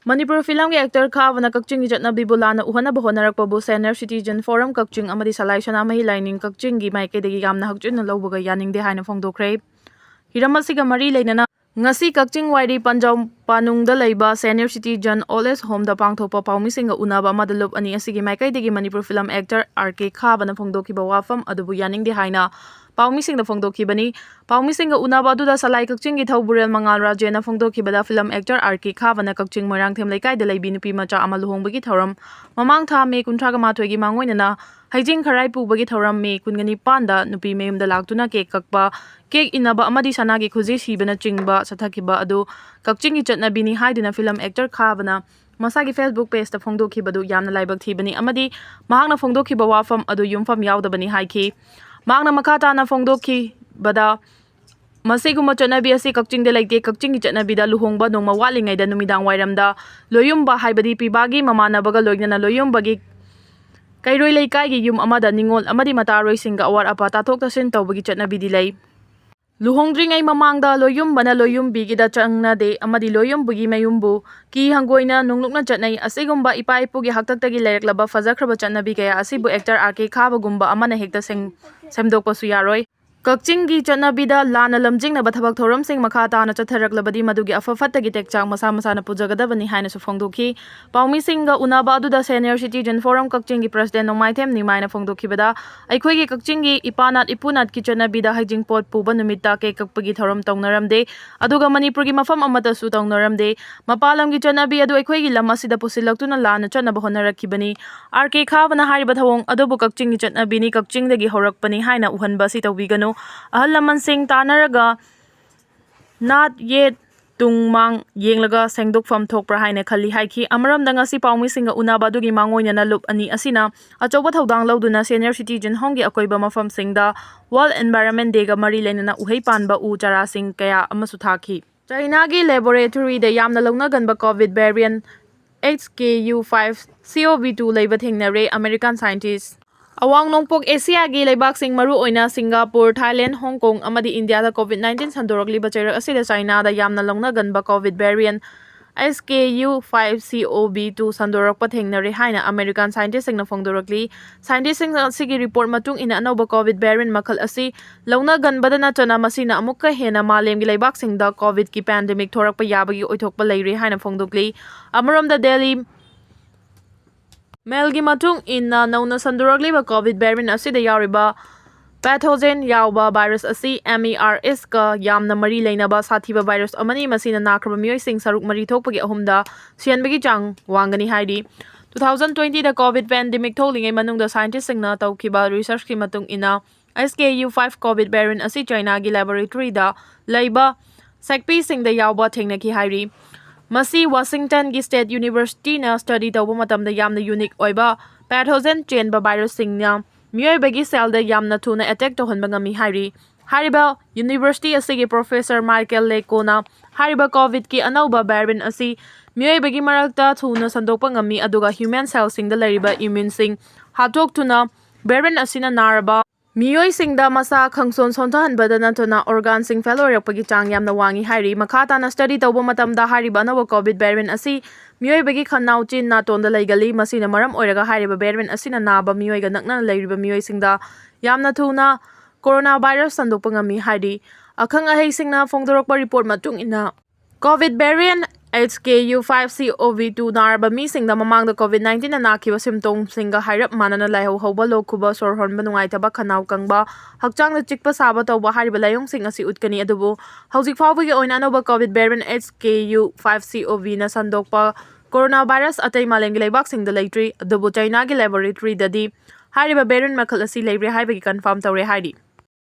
ꯃꯅꯤꯄꯨꯔ ꯐꯤꯂꯝꯒꯤ ꯑꯦꯛꯇꯔ ꯈꯥꯕꯅ ꯀꯛꯆꯤꯡꯒꯤ ꯆꯠꯅꯕꯤꯕꯨ ꯂꯥꯟꯅ ꯎꯍꯟꯅꯕ ꯍꯣꯠꯅꯔꯛꯄꯕꯨ ꯁꯦꯅꯤꯌꯔ ꯁꯤꯇꯤꯖꯟ ꯐꯣꯔꯝ ꯀꯛꯆꯤꯡ ꯑꯃꯗꯤ ꯁꯂꯥꯏ ꯁꯅꯥꯃꯍꯤ ꯂꯥꯏꯅꯤꯡ ꯀꯛꯆꯤꯡꯒꯤ ꯃꯥꯏꯀꯩꯗꯒꯤ ꯌꯥꯝꯅ ꯍꯛꯆꯤꯟꯅ ꯂꯧꯕꯒ ꯌꯥꯅꯤꯡꯗꯦ ꯍꯥꯏꯅ ꯐꯣꯡꯗꯣꯛꯈ꯭ꯔꯦ꯫ ꯍꯤꯔꯝ ꯑꯁꯤꯒ ꯃꯔꯤ ꯂꯩꯅꯅ ꯉꯁꯤ ꯀꯛꯆꯤꯡ ꯋꯥꯏꯔꯤ ꯄꯟꯖꯥꯎ ꯄꯥꯅꯨꯡꯗ ꯂꯩꯕ Senior Citizen Old Age Homeꯗ ꯄꯥꯡꯊꯣꯛꯄ ꯄꯥꯎꯃꯤꯁꯤꯡꯒ ꯎꯅꯕ ꯑꯃꯗ ꯂꯨꯞ ꯑꯅꯤ ꯑꯁꯤꯒꯤ ꯃꯥꯏꯀꯩꯗꯒꯤ Manipur film actor R K ꯈꯥꯕꯅ ꯐꯣꯡꯗꯣꯛꯈꯤꯕ ꯋꯥꯐꯝ ꯑꯗꯨꯕꯨ ꯌꯥꯅꯤꯡꯗꯦ ꯍꯥꯏꯅ ꯄꯥꯎꯃꯤꯁꯤꯡꯗ ꯐꯣꯡꯗꯣꯛꯈꯤꯕꯅꯤ꯫ ꯄꯥꯎꯃꯤꯁꯤꯡꯒ ꯎꯅꯕ ꯑꯗꯨꯗ ꯁꯂꯥꯏ ꯀꯛꯆꯤꯡꯒꯤ ꯊꯧꯕꯨꯔꯦꯜ ꯃꯉꯥꯜ ꯔꯥꯖꯦꯟꯅ ꯐꯣꯡꯗꯣꯛꯈꯤꯕꯗ, film actor R K ꯈꯥꯕꯅ ꯀꯛꯆꯤꯡ ꯃꯣꯏꯔꯥꯡꯊꯦꯝ ꯂꯩꯀꯥꯏꯗ ꯂꯩꯕꯤ ꯅꯨꯄꯤ ꯃꯆꯥ ꯑꯃ ꯂꯨꯍꯣꯡꯕꯒꯤ ꯊꯧꯔꯝ ꯃꯃꯥꯡ ꯊꯥ May ꯀꯨꯟꯊ꯭ꯔꯥꯒ ꯃꯥꯊꯣꯏꯒꯤ ꯃꯥꯡꯑꯣꯏꯅꯅ ꯍꯩꯖꯤꯡ ꯈꯔꯥꯏ ꯄꯨꯕꯒꯤ ꯊꯧꯔꯝ May ꯀꯨꯟꯒ ꯅꯤꯄꯥꯟꯗ ꯅꯨꯄꯤ ꯃꯌꯨꯝꯗ ꯂꯥꯛꯇꯨꯅ cake ꯀꯛꯄ, cake ꯏꯟꯅꯕ ꯑꯃꯗꯤ ꯁꯅꯥꯒꯤ ꯈꯨꯖꯤ ꯁꯤꯕꯅꯆꯤꯡꯕ ꯆꯠꯊꯈꯤꯕ ꯑꯗꯨ ꯀꯛꯆꯤꯡꯒꯤ ꯆꯠꯅꯕꯤꯅꯤ ꯍꯥꯏꯗꯨꯅ film actor ꯈꯥꯕꯅ ꯃꯁꯥꯒꯤ Facebook pageꯇ ꯐꯣꯡꯗꯣꯛꯈꯤꯕꯗꯨ ꯌꯥꯝꯅ ꯂꯥꯏꯕꯛ ꯊꯤꯕꯅꯤ ꯑꯃꯗꯤ ꯃꯍꯥꯛꯅ ꯐꯣꯡꯗꯣꯛꯈꯤꯕ ꯋꯥꯐꯝ ꯑꯗꯨ ꯌꯨꯝꯐꯝ ꯌꯥꯎꯗꯕꯅꯤ ꯍꯥꯏꯈꯤ꯫ ꯃꯍꯥꯛꯅ ꯃꯈꯥ ꯇꯥꯅ ꯐꯣꯡꯗꯣꯛꯈꯤꯕꯗ, ꯃꯁꯤꯒꯨꯝꯕ ꯆꯠꯅꯕꯤ ꯑꯁꯤ ꯀꯛꯆꯤꯡꯗ ꯂꯩꯇꯦ꯫ ꯀꯛꯆꯤꯡꯒꯤ ꯆꯠꯅꯕꯤꯗ ꯂꯨꯍꯣꯡꯕ ꯅꯣꯡꯃ ꯋꯥꯠꯂꯤꯉꯩꯗ ꯅꯨꯃꯤꯗꯥꯡ ꯋꯥꯏꯔꯝꯗ ꯂꯣꯌꯨꯝꯕ ꯍꯥꯏꯕꯗꯤ ꯄꯤꯕꯥꯒꯤ ꯃꯃꯥꯟꯅꯕꯒ ꯂꯣꯏꯅꯅ ꯂꯣꯌꯨꯝꯕꯒꯤ ꯀꯩꯔꯣꯏ ꯂꯩꯀꯥꯏꯒꯤ ꯌꯨꯝ ꯑꯃꯗ ꯅꯤꯉꯣꯜ ꯑꯃꯗꯤ ꯃꯇꯥꯔꯣꯏꯁꯤꯡꯒ ꯑꯋꯥꯠ ꯑꯄꯥ ꯇꯥꯊꯣꯛ ꯇꯥꯁꯤꯟ ꯇꯧꯕꯒꯤ ꯆꯠꯅꯕꯤꯗꯤ ꯂꯩ꯫ ꯂꯨꯍꯣꯡꯗ꯭ꯔꯤꯉꯩ ꯃꯃꯥꯡꯗ ꯂꯣꯌꯨꯝꯕꯅ ꯂꯣꯌꯨꯝꯕꯤꯒꯤꯗ ꯆꯪꯅꯗꯦ ꯑꯃꯗꯤ ꯂꯣꯌꯨꯝꯕꯒꯤ ꯃꯌꯨꯝꯕꯨ ꯀꯤ ꯍꯪꯒꯣꯏꯅ ꯅꯨꯡꯂꯨꯛꯅ ꯆꯠꯅꯩ꯫ ꯑꯁꯤꯒꯨꯝꯕ ꯏꯄꯥ ꯏꯄꯨꯒꯤ ꯍꯥꯛꯇꯛꯇꯒꯤ ꯂꯩꯔꯛꯂꯕ ꯐꯖꯈ꯭ꯔꯕ ꯆꯠꯅꯕꯤ ꯀꯌꯥ ꯑꯁꯤꯕꯨ actor R K ꯈꯥꯕꯒꯨꯝꯕ ꯑꯃꯅ ꯍꯦꯛꯇ ꯁꯦꯡ-, ꯁꯦꯝꯗꯣꯛꯄꯁꯨ ꯌꯥꯔꯣꯏ꯫ ꯀꯛꯆꯤꯡꯒꯤ ꯆꯠꯅꯕꯤꯗ ꯂꯥꯟꯅ ꯂꯝꯖꯤꯡꯅꯕ ꯊꯕꯛ ꯊꯧꯔꯝꯁꯤꯡ ꯃꯈꯥ ꯇꯥꯅ ꯆꯠꯊꯔꯛꯂꯕꯗꯤ ꯃꯗꯨꯒꯤ ꯑꯐ ꯐꯠꯇꯒꯤ ꯇꯦꯛꯆꯥꯛ ꯃꯁꯥ ꯃꯁꯥꯅ ꯄꯨꯖꯒꯗꯕꯅꯤ ꯍꯥꯏꯅꯁꯨ ꯐꯣꯡꯗꯣꯛꯈꯤ꯫ ꯄꯥꯎꯃꯤꯁꯤꯡꯒ ꯎꯅꯕ ꯑꯗꯨꯗ Senior Citizen Forum ꯀꯛꯆꯤꯡꯒꯤ president ꯅꯣꯡꯃꯥꯏꯊꯦꯝ ꯅꯤꯃꯥꯏꯅ ꯐꯣꯡꯗꯣꯛꯈꯤꯕꯗ, ꯑꯩꯈꯣꯏꯒꯤ ꯀꯛꯆꯤꯡꯒꯤ ꯏꯄꯥꯅꯥꯠ ꯏꯄꯨꯅꯥꯠꯀꯤ ꯆꯠꯅꯕꯤꯗ ꯍꯩꯖꯤꯡꯄꯣꯠ ꯄꯨꯕ ꯅꯨꯃꯤꯠꯇ cake ꯀꯛꯄꯒꯤ ꯊꯧꯔꯝ ꯇꯧꯅꯔꯝꯗꯦ, ꯑꯗꯨꯒ ꯃꯅꯤꯄꯨꯔꯒꯤ ꯃꯐꯝ ꯑꯃꯠꯇꯁꯨ ꯇꯧꯅꯔꯝꯗꯦ꯫ ꯃꯄꯥꯟ ꯂꯝꯒꯤ ꯆꯠꯅꯕꯤ ꯑꯗꯨ ꯑꯩꯈꯣꯏꯒꯤ ꯂꯝ ꯑꯁꯤꯗ ꯄꯨꯁꯤꯜꯂꯛꯇꯨꯅ ꯂꯥꯟꯅ ꯆꯠꯅꯕ ꯍꯣꯠꯅꯔꯛꯈꯤꯕꯅꯤ꯫ R K ꯈꯥꯕꯅ ꯍꯥꯏꯔꯤꯕ ꯊꯧꯑꯣꯡ ꯑꯗꯨꯕꯨ ꯀꯛꯆꯤꯡꯒꯤ ꯆꯠꯅꯕꯤꯅꯤ, ꯀꯛꯆꯤꯡꯗꯒꯤ ꯍꯧꯔꯛꯄꯅꯤ ꯍꯥꯏꯅ ꯎꯍꯟꯕ ꯑꯁꯤ ꯇꯧꯕꯤꯒꯅꯨ꯫ ꯑꯍꯜ ꯂꯃꯟꯁꯤꯡ ꯇꯥꯟꯅꯔꯒ ꯅꯥꯠ ꯌꯦꯠ ꯇꯨꯡ ꯃꯥꯡ ꯌꯦꯡꯂꯒ ꯁꯦꯡꯗꯣꯛꯐꯝ ꯊꯣꯛꯄ꯭ꯔꯥ ꯍꯥꯏꯅ ꯈꯜꯂꯤ ꯍꯥꯏꯈꯤ꯫ ꯑꯃꯔꯣꯝꯗ ꯉꯁꯤ ꯄꯥꯎꯃꯤꯁꯤꯡꯒ ꯎꯅꯕ ꯑꯗꯨꯒꯤ ꯃꯥꯡꯑꯣꯏꯅꯅ ꯂꯨꯞ ꯑꯅꯤ ꯑꯁꯤꯅ ꯑꯆꯧꯕ ꯊꯧꯗꯥꯡ ꯂꯧꯗꯨꯅ Senior Citizen Homeꯒꯤ ꯑꯀꯣꯏꯕ ꯃꯐꯝꯁꯤꯡꯗ World Environment Dayꯒ ꯃꯔꯤ ꯂꯩꯅꯅ ꯎꯍꯩ ꯄꯥꯟꯕ ꯎ ꯆꯥꯔꯥꯁꯤꯡ ꯀꯌꯥ ꯑꯃꯁꯨ ꯊꯥꯈꯤ꯫ ꯆꯥꯏꯅꯥꯒꯤ laboratoryꯗ ꯌꯥꯝꯅ ꯂꯧꯅꯒꯟꯕ COVID variant H K U five C O V two ꯂꯩꯕ ꯊꯦꯡꯅꯔꯦ꯫ American scientist ꯑꯋꯥꯡ ꯅꯣꯡꯄꯣꯛ ꯑꯦꯁꯤꯌꯥꯒꯤ ꯂꯩꯕꯥꯛꯁꯤꯡ, ꯃꯔꯨꯑꯣꯏꯅ ꯁꯤꯡꯒꯥꯄꯨꯔ, ꯊꯥꯏꯂꯦꯟ, ꯍꯣꯡ ꯀꯣꯡ ꯑꯃꯗꯤ ꯏꯟꯗꯤꯌꯥꯗ COVID nineteen ꯁꯟꯗꯣꯔꯛꯂꯤꯕ ꯆꯩꯔꯛ ꯑꯁꯤꯗ ꯆꯥꯏꯅꯥꯗ ꯌꯥꯝꯅ ꯂꯧꯅꯒꯟꯕ COVID variant H K U five C O V two ꯁꯟꯗꯣꯔꯛꯄ ꯊꯦꯡꯅꯔꯦ ꯍꯥꯏꯅ American scientistꯁꯤꯡꯅ ꯐꯣꯡꯗꯣꯔꯛꯂꯤ꯫ Scientistꯁꯤꯡ ꯑꯁꯤꯒꯤ report ꯃꯇꯨꯡ ꯏꯟꯅ, ꯑꯅꯧꯕ COVID variant ꯃꯈꯜ ꯑꯁꯤ ꯂꯧꯅꯒꯟꯕꯗ ꯅꯠꯇꯅ ꯃꯁꯤꯅ ꯑꯃꯨꯛꯀ ꯍꯦꯟꯅ ꯃꯥꯂꯦꯝꯒꯤ ꯂꯩꯕꯥꯛꯁꯤꯡꯗ COVIDꯀꯤ pandemic ꯊꯣꯔꯛꯄ ꯌꯥꯕꯒꯤ ꯑꯣꯏꯊꯣꯛꯄ ꯂꯩꯔꯦ ꯍꯥꯏꯅ ꯐꯣꯡꯗꯣꯛꯂꯤ꯫ ꯑꯃꯔꯣꯝꯗ, Daily Mailꯒꯤ ꯃꯇꯨꯡ ꯏꯟꯅ, ꯅꯧꯅ ꯁꯟꯗꯣꯔꯛꯂꯤꯕ COVID variant ꯑꯁꯤꯗ ꯌꯥꯎꯔꯤꯕ pathogen ꯌꯥꯎꯕ virus ꯑꯁꯤ MERSꯀ ꯌꯥꯝꯅ ꯃꯔꯤ ꯂꯩꯅꯕ ꯁꯥꯊꯤꯕ virus ꯑꯃꯅꯤ꯫ ꯃꯁꯤꯅ ꯅꯥꯈ꯭ꯔꯕ ꯃꯤꯑꯣꯏꯁꯤꯡ ꯁꯔꯨꯛ ꯃꯔꯤ ꯊꯣꯛꯄꯒꯤ ꯑꯍꯨꯝꯗ ꯁꯤꯍꯟꯕꯒꯤ ꯆꯥꯡ ꯋꯥꯡꯒꯅꯤ ꯍꯥꯏꯔꯤ꯫ Two thousand twentyꯗ COVID pandemic ꯊꯣꯛꯂꯤꯉꯩ ꯃꯅꯨꯡꯗ scientistꯁꯤꯡꯅ ꯇꯧꯈꯤꯕ researchꯀꯤ ꯃꯇꯨꯡ ꯏꯟꯅ, H K U five COVID variant ꯑꯁꯤ Chinaꯒꯤ laboratoryꯗ ꯂꯩꯕ ꯁꯛꯄꯤꯁꯤꯡꯗ ꯌꯥꯎꯕ ꯊꯦꯡꯅꯈꯤ ꯍꯥꯏꯔꯤ꯫ ꯃꯁꯤ Washingtonꯒꯤ State Universityꯅ study ꯇꯧꯕ ꯃꯇꯝꯗ ꯌꯥꯝꯅ unique ꯑꯣꯏꯕ pathogen ꯆꯦꯟꯕ virusꯁꯤꯡꯅ ꯃꯤꯑꯣꯏꯕꯒꯤ cellꯗ ꯌꯥꯝꯅ ꯊꯨꯅ attack ꯇꯧꯍꯟꯕ ꯉꯝꯃꯤ ꯍꯥꯏꯔꯤ꯫ ꯍꯥꯏꯔꯤꯕ university ꯑꯁꯤꯒꯤ professor Michael Lecoꯅ ꯍꯥꯏꯔꯤꯕ COVIDꯀꯤ ꯑꯅꯧꯕ variant ꯑꯁꯤ ꯃꯤꯑꯣꯏꯕꯒꯤ ꯃꯔꯛꯇ ꯊꯨꯅ ꯁꯟꯗꯣꯛꯄ ꯉꯝꯃꯤ, ꯑꯗꯨꯒ human cellꯁꯤꯡꯗ ꯂꯩꯔꯤꯕ immuneꯁꯤꯡ ꯍꯥꯠꯇꯣꯛꯇꯨꯅ variant ꯑꯁꯤꯅ ꯅꯥꯔꯕ ꯃꯤꯑꯣꯏꯁꯤꯡꯗ ꯃꯁꯥ ꯈꯪꯁꯣꯟ ꯁꯣꯟꯊꯍꯟꯕꯗ ꯅꯠꯇꯅ organꯁꯤꯡ fail ꯑꯣꯏꯔꯛꯄꯒꯤ ꯆꯥꯡ ꯌꯥꯝꯅ ꯋꯥꯡꯏ ꯍꯥꯏꯔꯤ꯫ ꯃꯈꯥ ꯇꯥꯅ study ꯇꯧꯕ ꯃꯇꯝꯗ ꯍꯥꯏꯔꯤꯕ ꯑꯅꯧꯕ COVID variant ꯑꯁꯤ ꯃꯤꯑꯣꯏꯕꯒꯤ ꯈꯅꯥꯎ, ꯆꯤꯟ, ꯅꯥꯇꯣꯟꯗ ꯂꯩꯒꯜꯂꯤ꯫ ꯃꯁꯤꯅ ꯃꯔꯝ ꯑꯣꯏꯔꯒ ꯍꯥꯏꯔꯤꯕ variant ꯑꯁꯤꯅ ꯅꯥꯕ ꯃꯤꯑꯣꯏꯒ ꯅꯛꯅꯅ ꯂꯩꯔꯤꯕ ꯃꯤꯑꯣꯏꯁꯤꯡꯗ ꯌꯥꯝꯅ ꯊꯨꯅ coronavirus ꯁꯟꯗꯣꯛꯄ ꯉꯝꯃꯤ ꯍꯥꯏꯔꯤ꯫ ꯑꯈꯪ ꯑꯍꯩꯁꯤꯡꯅ ꯐꯣꯡꯗꯣꯔꯛꯄ report ꯃꯇꯨꯡ ꯏꯟꯅ, COVID variant H K U five C O V two ꯅꯥꯔꯕ ꯃꯤꯁꯤꯡꯗ ꯃꯃꯥꯡꯗ COVID nineteenꯅ ꯅꯥꯈꯤꯕ symptomꯁꯤꯡꯒ ꯍꯥꯏꯔꯞ ꯃꯥꯟꯅꯅ ꯂꯥꯏꯍꯧ ꯍꯧꯕ, ꯂꯣꯛ ꯈꯨꯕ, ꯁꯣꯔ ꯍꯣꯟꯕ ꯅꯨꯡꯉꯥꯏꯇꯕ, ꯈꯅꯥꯎ ꯀꯪꯕ, ꯍꯛꯆꯥꯡꯗ ꯆꯤꯛꯄ ꯁꯥꯕ ꯇꯧꯕ ꯍꯥꯏꯔꯤꯕ ꯂꯥꯏꯑꯣꯡꯁꯤꯡ ꯑꯁꯤ ꯎꯠꯀꯅꯤ꯫ ꯑꯗꯨꯕꯨ ꯍꯧꯖꯤꯛ ꯐꯥꯎꯕꯒꯤ ꯑꯣꯏꯅ ꯑꯅꯧꯕ COVID variant H K U five C O Vꯅ ꯁꯟꯗꯣꯛꯄ coronavirus ꯑꯇꯩ ꯃꯥꯂꯦꯝꯒꯤ ꯂꯩꯕꯥꯛꯁꯤꯡꯗ ꯂꯩꯇ꯭ꯔꯤ꯫ ꯑꯗꯨꯕꯨ Chinaꯒꯤ laboratoryꯗꯗꯤ ꯍꯥꯏꯔꯤꯕ variant ꯃꯈꯜ ꯑꯁꯤ ꯂꯩꯔꯦ ꯍꯥꯏꯕꯒꯤ confirm ꯇꯧꯔꯦ ꯍꯥꯏꯔꯤ꯫